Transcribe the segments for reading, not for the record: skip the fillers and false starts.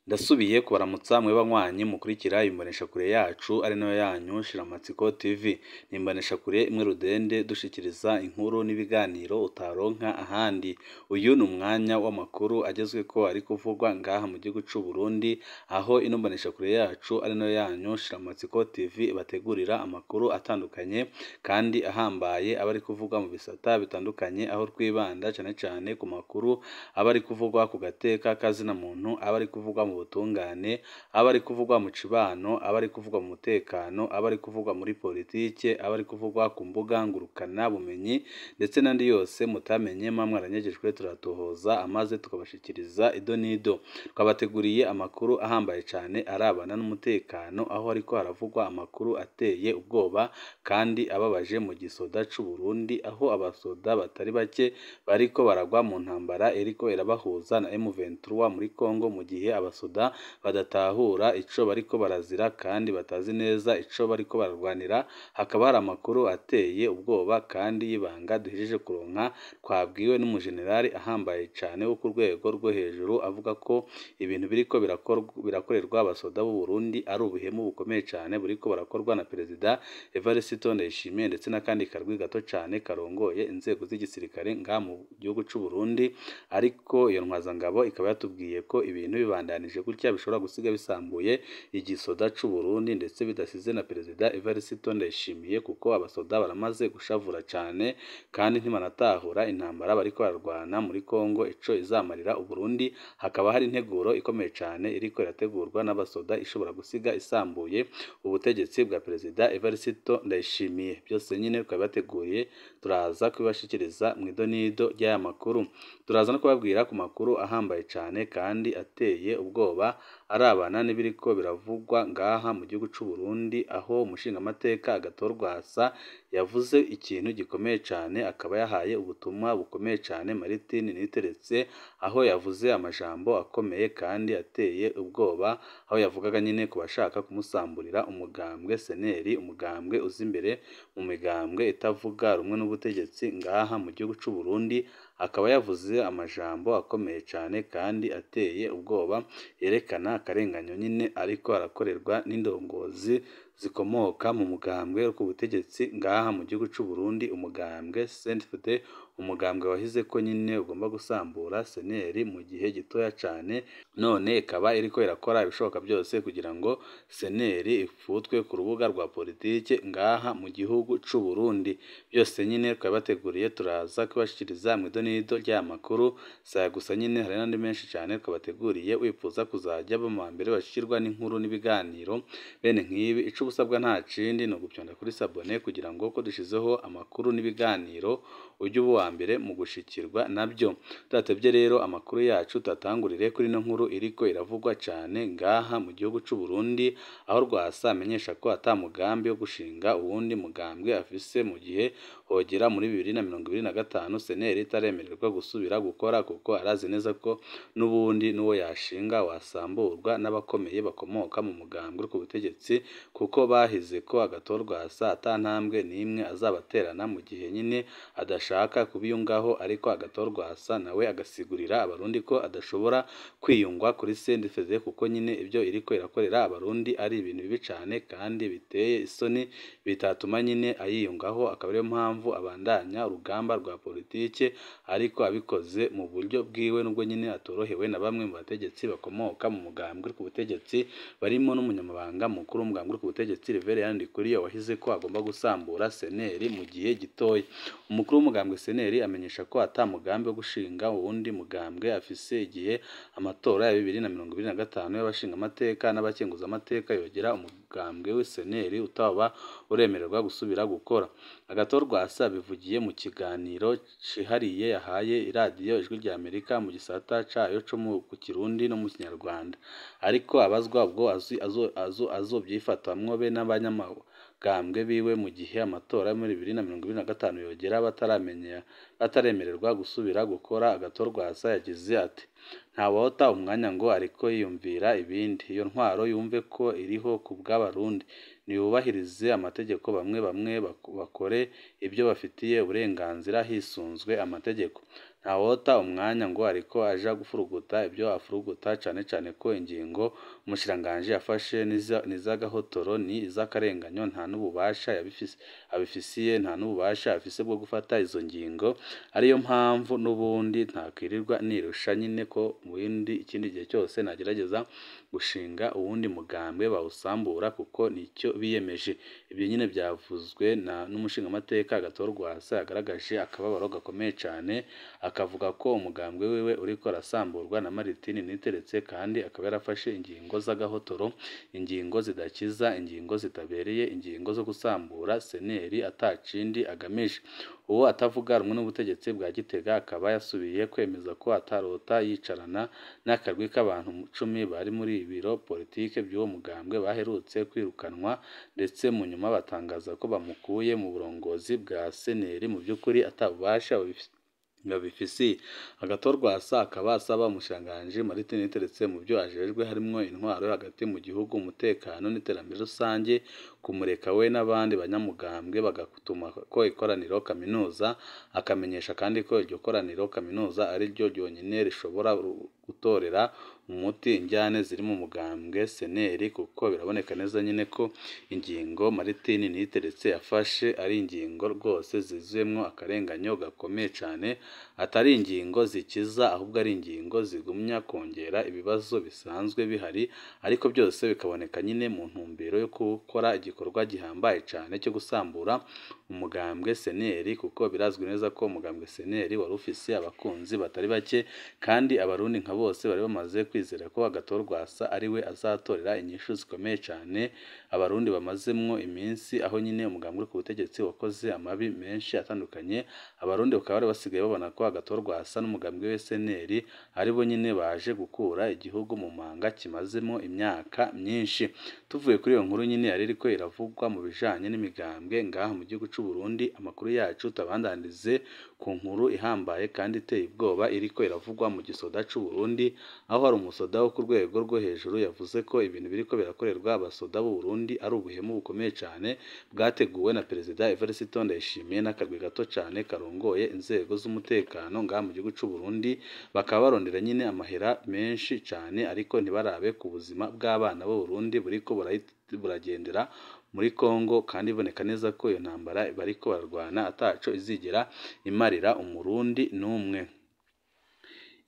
Ndasubiye kubaramutsa mwe banywanyi mukurikira imboneshakure yacu ari nayo yanyu Shiramatsiko TV. Ni imboneshakure imwe rudende dushikiriza inkuru n'ibiganiro utaronka ahandi. Uyu ni umwanya w'amakuru agezweko ari kuvugwa ngaha mu gihugu c'u Burundi, aho ino mboneshakure yacu ari nayo yanyu Shiramatsiko TV ibategurira amakuru atandukanye kandi ahambaye aba ari kuvugwa mu bisata bitandukanye, aho twibanda cane cane ku makuru aba ari kuvugwa ku gateka kazina muntu, aba ari kuvugwa mu butungane, aba ari kuvugwa mu cibano, aba ari kuvugwa mu mutekano, aba ari kuvugwa muri politike, aba ari kuvugwa ku mbuga ngurukana bumenyi ndetse n'andi yose mutamenye muba mwaranyegejwe, turatohoza amaze tukabashikiriza ido n'ido. Twabateguriye amakuru ahambaye cane arabana n'umutekano, aho hariko haravugwa amakuru ateye ubwoba kandi ababaje mu gisoda c'u Burundi, aho abasoda batari bake bariko baragwa mu ntambara iriko irabahuza na M23 muri Congo, mu gihe abasoda badatahura ico bariko barazira kandi batazi neza ico bariko bararwanira. Hakaba hari amakuru ateye ubwoba kandi y'ibanga duhejeje kuronka, twabwiwe n'umujenerali ahambaye cane wo ku rwego rwo hejuru, avuga ko ibintu biriko birakorerwa abasoda b'u Burundi ari ubuhemu bukomeye cane buriko burakorwa na Perezida Evariste Ndayishimiye ndetse n'akandi karwi gato cane karongoye inzego z'igisirikare ngaha mu gihugu c'u Burundi. Ariko iyo ntwazangabo ikaba yatubwiye ko ibintu bibandanije gutya bishobora gusiga bisambuye igisoda c'u Burundi ndetse bidasize na Perezida Evariste Ndayishimiye, kuko abasoda baramaze gushavura cane kandi ntibanatahura intambara bariko bararwana muri Congo ico izamarira Uburundi. Hakaba hari integuro ikomeye cane iriko irategurwa n'abasoda ishobora gusiga isambuye ubutegetsi bwa Perezida Evariste Ndayishimiye. Byose nyine twabibateguriye, turaza kubibashikiriza mw'idonido ry'aya makuru. Turaza no kubabwira ku makuru ahambaye cane kandi ateye ubwoba arabana n'ibiriko biravugwa ngaha mu gihugu c'u Burundi, aho umushingamateka Agathon Rwasa yavuze ikintu gikomeye cane, akaba yahaye ubutumwa bukomeye cane Martin Niteretse, aho yavuze amajambo akomeye kandi ateye ubwoba, aho yavugaga nyine ku bashaka kumusamburira umugambwe seneri, umugambwe uza imbere mu migambwe itavuga rumwe n'ubutegetsi ngaha mu gihugu c'u Burundi. Akaba yavuze amajambo akomeye cane kandi ateye ubwoba, yerekana akarenganyo nyine ariko arakorerwa n'indongozi zikomoka mu mugambwe wo ku butegetsi ngaha mu gihugu c'u Burundi, umugambwe CNDD, umugambwe wahize ko nyine ugomba gusambura seneri mu gihe gitoya cane, none ikaba iriko irakora ibishoboka byose kugira ngo seneri ifutwe ku rubuga rwa politike ngaha mu gihugu c'u Burundi. Byose nyine twabateguriye, turaza kubashikiriza mw'idonido ry'aya makuru. Saya gusa nyine hari n'andi menshi cane twabateguriye, wifuza kuzajya ba mu mbere bashikirwa n'inkuru n'ibiganiro bene nk'ibi, ico ubusabwa nta kindi ni ugupyonda kuri sabone kugira ngo ko dushizeho amakuru n'ibiganiro ujye uba uwa mbere mu gushikirwa nabyo. Tudatevye rero amakuru yacu tutatangurire kuri ino nkuru iriko iravugwa cane ngaha mu gihugu c'u Burundi, aho Rwasa amenyesha ko ata mugambi wo gushinga uwundi mugambwe afise mu gihe hogera muri 2025 seneri itaremererwa gusubira gukora, kuko arazi neza ko n'ubundi n'uwo yashinga wasamburwa n'abakomeye bakomoka mu mugambwe ku butegetsi, kuko bahize ko Agathon Rwasa ata ntambwe n'imwe azabaterana mu gihe nyine adashaka kubiyungaho. Ariko Agathon Rwasa nawe agasigurira abarundi ko adashobora kwiyungwa kuri CNDD, kuko nyine ibyo iriko irakorera abarundi ari ibintu bibi cane kandi biteye isoni bitatuma nyine ayiyungaho. Akaba ariyo mpamvu abandanya urugamba rwa politike, ariko abikoze mu buryo bwiwe, nubwo nyine atorohewe na bamwe mu bategetsi bakomoka mu mugambwe ku butegetsi, barimo n'umunyamabanga mukuru w'umugambwe ku butegetsi Reverend Ndikuriyo wahize ko agomba gusambura seneri mu gihe gitoya. Umukuru w'umugambwe seneri amenyesha ko ata mugambi wo gushinga uwundi mugambwe afise igihe amatora ya 2025 y'abashingamateka n'abakenguzamateka yogera umugambwe w'iseneri utaba uremererwa gusubira gukora. Agathon Rwasa bivugiye mu kiganiro cihariye yahaye iradiyo Ijwi rya Amerika mu gisata cayo co mu Kirundi no mu Kinyarwanda, ariko abazwa ubwo azovyifatamwo be n'abanyamagambwe biwe mu gihe amatora yo muri 2025 yogera bataremererwa gusubira gukora. Agathon Rwasa yagize ati: "Ntawota umwanya ngo ariko yiyumvira ibindi, iyo ntwaro yumve ko iriho ku bw'abarundi, niyubahirize amategeko, bamwe bamwe bakore ibyo bafitiye uburenganzira hisunzwe amategeko. Ntawota umwanya ngo ariko aja gufuruguta ibyo afuruguta, cane cane ko ingingo umushikiranganji yafashe n'iz'agahotoro, ni iz'akarenganyo, nta n'ububasha abifisiye, nta n'ububasha afise bwo gufata izo ngingo. Ariyo mpamvu n'ubundi ntakwirirwa nirusha nyine ko mu bindi ikindi gihe cyose nagerageza gushinga uwundi mugambwe bawusambura, kuko nicyo biyemeje. Ibyo nyine byavuzwe n'umushingamateka Agathon Rwasa, yagaragaje akababaro gakomeye cane, akavuga ko umugambwe wiwe uriko arasamburwa na Martin Niteretse, kandi akaba yarafashe ingingo z'agahotoro, ingingo zidakiza, ingingo zitabereye, ingingo zo gusambura seneri atacindi agamije. Uwo atavuga rumwe n'ubutegetsi bwa Gitega akaba yasubiye kwemeza ko atarota yicarana n'akarwi k'abantu 10 bari muri biro politike by'uwo mugambwe baherutse kwirukanwa, ndetse mu nyuma batangaza ko bamukuye mu burongozi bwa seneri mu by'ukuri atabubasha babifisiye. Agathon Rwasa akaba asaba umushikiranganji Martin Niteretse mu byo ajejwe harimwo intwaro yo hagati mu gihugu, umutekano n'iterambere rusange, kumureka we n'abandi banyamugambwe bagatuma ko ikoraniro kaminuza, akamenyesha kandi ko iryo koraniro kaminuza ari ryo ryonyine rishobora gutorera umuti injyane ziri mu mugambwe seneri, kuko biraboneka neza nyine ko ingingo Martin Niteretse yafashe ari ingingo rwose zuzuyemwo akarenganyo gakomeye cane, atari ingingo zikiza ahubwo ari ingingo zigumya kongera ibibazo bisanzwe bihari, ariko byose bikaboneka nyine mu ntumbero yo gukora igikorwa gihambaye cane cyo gusambura umugambwe seneri, kuko birazwi neza ko umugambwe seneri wari ufise abakunzi batari bake, kandi abarundi nka bose bari bamaze kwizera ko Agathon Rwasa ari we azatorera inyishu zikomeye cane abarundi bamazemwo iminsi, aho nyine umugambwe uri ku butegetsi wakoze amabi menshi atandukanye. Abarundi bakaba bari basigaye babona ko Agathon Rwasa n'umugambwe we seneri ari bo nyine baje gukura igihugu mu manga kimazemo imyaka myinshi. Tuvuye kuri iyo nkuru nyine yari iriko iravugwa mu bijanye n'imigambwe ngaha mu gihugu c'u Burundi, amakuru yacu tabandanize ku nkuru ihambaye kandi iteye ubwoba iriko iravugwa mu gisoda c'u Burundi, aho hari umusoda wo ku rwego rwo hejuru yavuze ko ibintu biriko birakorerwa abasoda b'u Burundi ari ubuhemu bukomeye cane bwateguwe na Perezida Evariste Ndayishimiye n'akarwi gato cane karongoye inzego z'umutekano ngaha mu gihugu c'u Burundi. Bakaba barondera nyine amahera menshi cane, ariko ntibarabe ku buzima bw'abana b'u Burundi buriko buragendera muri Kongo, kandi iboneka neza ko iyo ntambara bariko bararwana ataco izigera imarira umurundi n'umwe.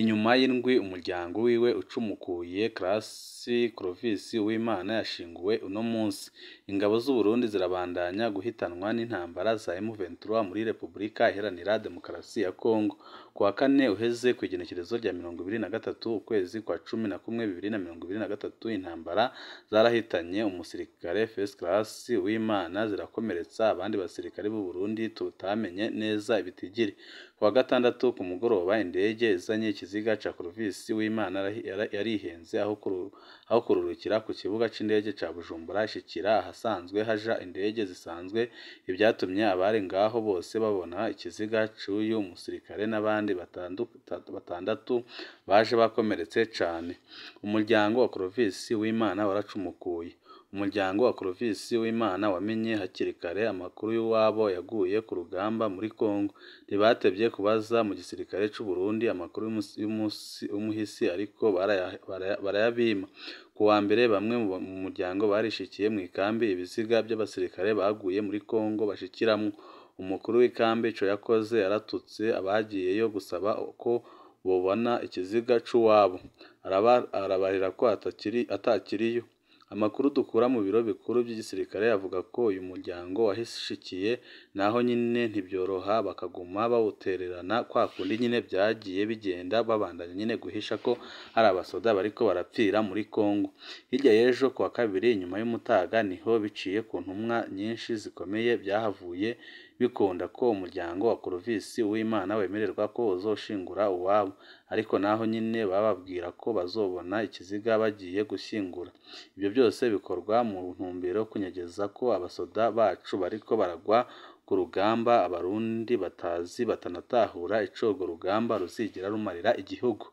Inyuma y'indwi umuryango wiwe ucumukuye, Classe Clovis Uwimana yashinguwe uno munsi. Ingabo z'u Burundi zirabandanya guhitanwa n'intambara za M23 muri Repubulika Iharanira Demokarasi ya Kongo. Ku wa kane uheze ku igenekerezo rya 23 ukwezi kwa 11 2023, intambara zarahitanye umusirikare First Class Uwimana, zirakomeretsa abandi basirikare b'u Burundi tutamenye neza ibitigiri. Ku wa gatandatu ku mugoroba indege izanye ikiziga ca Clovis Uwimana yarihenze aho kururukira ku kibuga c'indege ca Bujumbura ishikira ahasanzwe haja indege zisanzwe, ibyatumye abari ngaho bose babona ikiziga c'uyu musirikare n'abandi batandatu baje bakomeretse cane. Umuryango wa Clovis Uwimana waracumukuye. Umuryango wa Clovis Uwimana wamenye hakiri kare amakuru y'uwabo yaguye ku rugamba muri Kongo. Ntibatevye kubaza mu gisirikare c'u Burundi amakuru y'umuhisi, ariko barayabima. Ku wa mbere bamwe mu muryango barishikiye mu ikambi ibiziga by'abasirikare baguye muri Kongo bashikiramwo. Umukuru w'ikambi ico yakoze yaratutse abagiyeyo gusaba ko bobona ikiziga c'uwabo, arabarira ko atakiriyo. Amakuru dukura mu biro bikuru by'igisirikare avuga ko uyu muryango wahishikiye, naho nyine ntibyoroha bakaguma bawutererana kwa kundi nyine byagiye bigenda, babandanya nyine guhisha ko hari abasoda bariko barapfira muri Kongo. Hirya y'ejo ku wa kabiri inyuma y'umutaga niho biciye ku ntumwa nyinshi zikomeye byahavuye bikunda ko umuryango wa Clovis Uwimana wemererwa ko uzoshingura uwabo, ariko naho nyine bababwira ko bazobona ikiziga bagiye gushyingura. Ibyo byose bikorwa mu ntumbero yo kunyegeza ko abasoda bacu bariko baragwa ku rugamba, abarundi batazi batanatahura ico urwo rugamba ruzigera rumarira igihugu.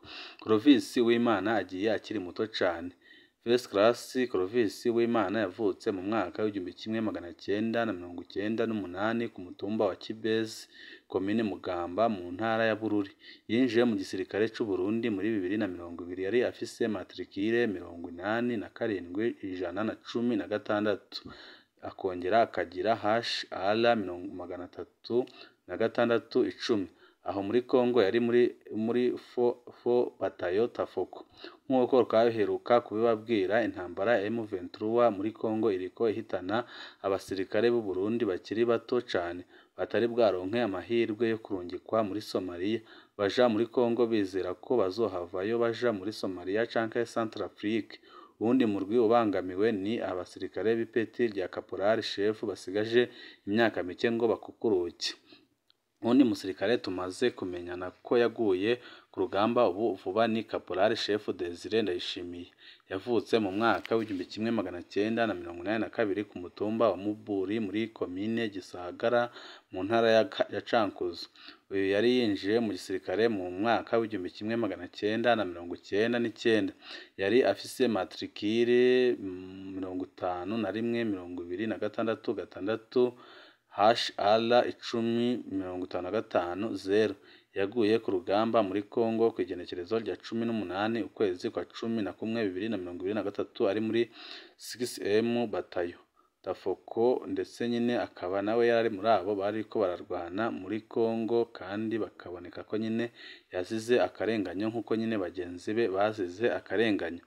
Clovis Uwimana agiye akiri muto cane. First Class Clovis Uwimana yavutse mu mwaka w'1998 ku mutumba wa Kibezi, komine Mugamba, mu ntara ya Bururi. Yinjiye mu gisirikare c'u Burundi muri 2020, yari afise matricule 87 116, akongera akagira HR 306 10. Aho muri Congo yari muri fo batayo Tafoko. Nk'uko twaheruka kubibabwira, intambara ya M23 muri Congo iriko ihitana abasirikare b'u Burundi bakiri bato cane batari bwaronke amahirwe yo kurungikwa muri Somalia. Baja muri Congo bizera ko bazohavayo baja muri Somalia canke Centrafrique. Uwundi murwi ubangamiwe ni abasirikare b'ipeti rya Caporal Chef basigaje imyaka mike ngo bakukuruke. Uwundi musirikare tumaze kumenyana ko yaguye ku rugamba ubu vuba ni Caporal Chef Desire Ndayishimiye. Yavutse mu mwaka w'1982 ku mutumba wa Muburi muri komine Gisagara mu ntara ya Cankuzo. Uyu yari yinjiye mu gisirikare mu mwaka w'1999. Yari afise matricule 51 26 6 HR 10 55 0. Yaguye ku rugamba muri Congo ku igenekerezo rya 18 ukwezi kwa 11 2023 ari muri 6M batayo Tafoko, ndetse nyine akaba nawe yari muri abo bariko bararwana muri Congo, kandi bakaboneka ko nyine yazize akarenganyo nk'uko nyine bagenzi be bazize akarenganyo.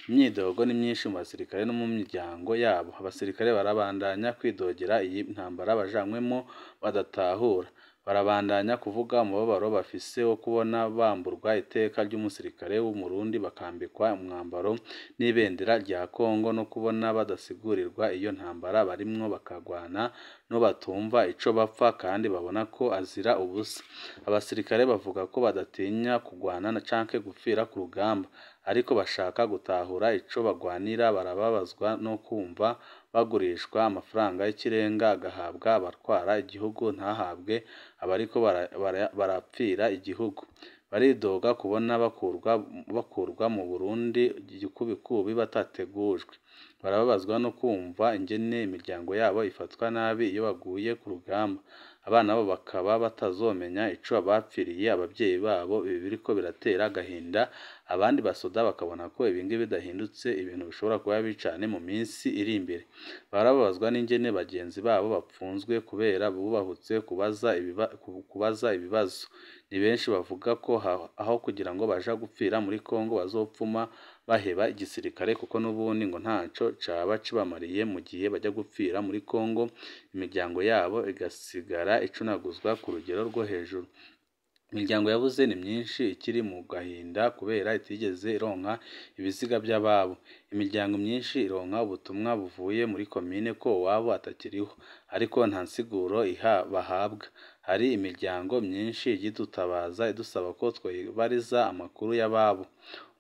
Imyidogo ni myinshi mu basirikare no mu miryango yabo. Abasirikare barabandanya kwidogera iyi ntambara bajanywemo badatahura. Barabandanya kuvuga umubabaro bafise wo kubona bamburwa iteka ry'umusirikare w'Umurundi bakambikwa umwambaro n'ibendera rya Congo, no kubona badasigurirwa iyo ntambara barimwo bakagwana no batumva ico bapfa kandi babona ko azira ubusa. Abasirikare bavuga ko badatinya kugwana na canke gupfira ku rugamba, ariko bashaka gutahura ico bagwanira. Barababazwa no kumva bagurishwa amafaranga y'ikirenga agahabwa abatwara igihugu ntahabwe abariko barapfira igihugu. Baridoga kubona bakurwa mu Burundi igikubikubi batategujwe. Barababazwa no kumva ingene imiryango yabo ifatwa nabi iyo baguye ku rugamba, abana babo bakaba batazomenya ico bapfiriye abavyeyi babo. Ibi biriko biratera agahinda abandi basoda, bakabona ko ibingibi bidahindutse ibintu bishobora kuba bibi cane mu minsi iri imbere. Barababazwa n'ingene bagenzi babo bapfunzwe kubera bubahutse kubaza ibibazo. Ni benshi bavuga ko aho kugira ngo baja gupfira muri Congo bazopfuma baheba igisirikare, kuko n'ubundi ngo ntaco caba kibamariye mu gihe bajya gupfira muri Congo, imiryango yabo igasigara icunaguzwa ku rugero rwo hejuru. Imiryango yabuze ni myinshi ikiri mu gahinda kubera itigeze ironka ibiziga by'ababo. Imiryango myinshi ironka ubutumwa buvuye muri komine ko uwabo atakiriho, ariko nta nsiguro bahabwa. Hari imiryango myinshi igidutabaza idusaba ko twibariza amakuru y'ababo.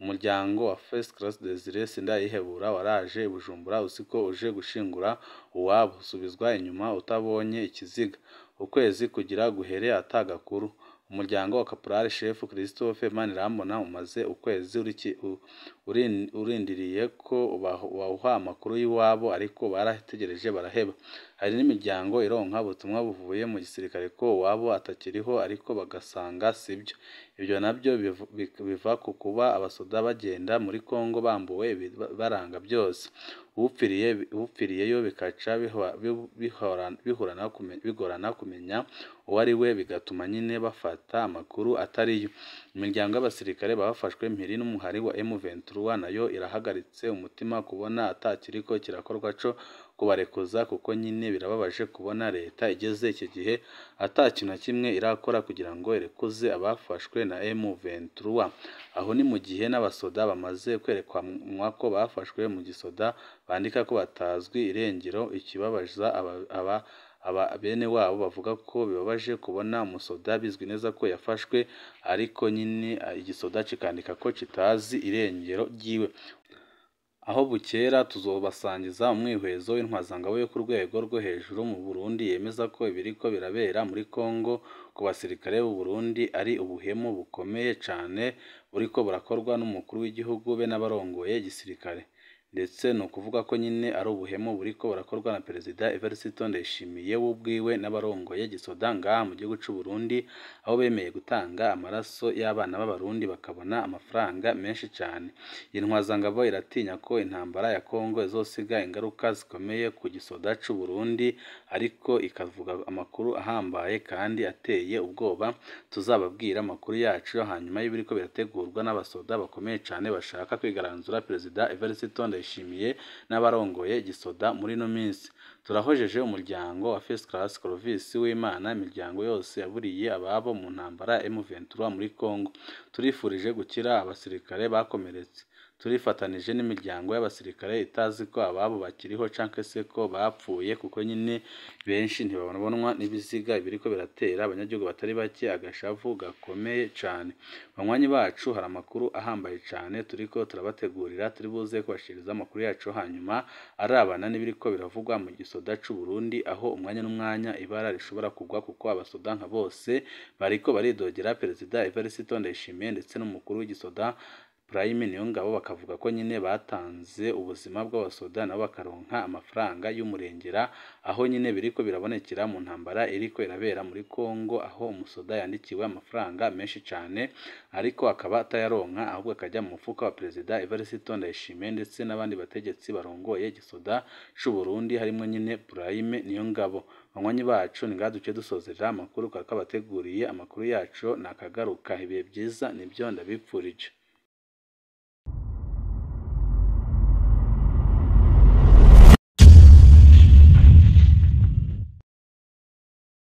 Umuryango wa First Class Desire Sindayihebura waraje i Bujumbura uzi ko uje gushingura uwabo, usubizwa inyuma utabonye ikiziga. Ukwezi kugira guhere atagakuru. Umuryango wa Caporal Chef Christophe Manirambona umaze ukwezi urindiriye ko bawuha amakuru y'iwabo, ariko barategereje baraheba. Hari n'imiryango ironka ubutumwa buvuye mu gisirikare ko uwabo atakiriho, ariko bagasanga sibyo. Ibyo nabyo biva ku kuba abasoda bagenda muri Congo bambuwe ibibaranga byose. Upfiriyeyo bikaca bigorana kumenya uwo ari we, bigatuma nyine bafata amakuru atariyo. Imiryango y'abasirikare bafashwe mpiri n'umuhari wa M23 nayo irahagaritse umutima kubona atakiriko kirakorwa co kubarekuza, kuko nyine birababaje kubona leta igeze iki gihe atakintu na kimwe irakora kugira ngo irekuze abafashwe na M23. Aho ni mu gihe n'abasoda bamaze kwerekanwa ko bafashwe mu gisoda bandika ko batazwi irengero. Ikibabaza aba bene wabo bavuga ko bibabaje kubona umusoda bizwi neza ko yafashwe, ariko nyine igisoda kikandika ko kitazi irengero ryiwe. Aho bukera tuzobasangiza umwihwezo w'intwazangabo yo ku rwego rwo hejuru mu Burundi yemeza ko ibiriko birabera muri Congo ku basirikare b'u Burundi ari ubuhemu bukomeye cane buriko burakorwa n'umukuru w'igihugu be n'abarongoye igisirikare. Ndetse ni ukuvuga ko nyine ari ubuhemu buriko burakorwa na Perezida Evariste Ndayishimiye we ubwiwe n'abarongoye gisoda ngaha mu gihugu c'u Burundi, aho bemeye gutanga amaraso y'abana b'Abarundi bakabona amafaranga menshi cane. Iyi ntwazangabo iratinya ko intambara ya Kongo izosiga ingaruka zikomeye ku gisoda c'u Burundi, ariko ikavuga amakuru ahambaye kandi ateye ubwoba. Tuzababwira amakuru yacu hanyuma y'ibiriko birategurwa n'abasoda bakomeye cane bashaka kwigaranzura Perezida Evariste Ndayishimiye n'abarongoye gisoda muri ino minsi. Turahojeje umuryango wa First Class Clovis w'Imana, imiryango yose yaburiye ababo mu ntambara M23 muri Kongo. Turifurije gukira abasirikare bakomeretse. Turifatanije n'imiryango y'abasirikare itazi ko ababo bakiriho canke se ko bapfuye, kuko nyine benshi ntibabonwa n'ibiziga biriko biratera abanyagihugu batari bake agashavu gakomeye cane. Banywanyi bacu, hari amakuru ahambaye cane turiko turabategurira, turi buze kubashikiriza amakuru yacu hanyuma arabana n'ibiriko biravugwa mu gisoda c'u Burundi, aho umwanya n'umwanya ibara rishobora kugwa, kuko abasoda nka bose bariko baridogera Perezida Evariste Ndayishimiye ndetse n'umukuru w'igisoda Prime Niyongabo, bakavuga ko nyine batanze ubuzima bw'abasoda nabo bakaronka amafaranga y'umurengera, aho nyine biriko birabonekera mu ntambara iriko irabera muri Kongo, aho umusoda yandikiwe amafaranga menshi cane ariko akaba atayaronka, ahubwo akajya mu mufuka wa Perezida Evariste Ndayishimiye ndetse n'abandi bategetsi barongoye igisoda c'u Burundi, harimwo nyine Prime Niyongabo. Banywanyi bacu, ni ngaha duce dusozerera amakuru twari twabateguriye. Amakuru yacu nakagaruka. Ibihe byiza nibyo ndabipfurije.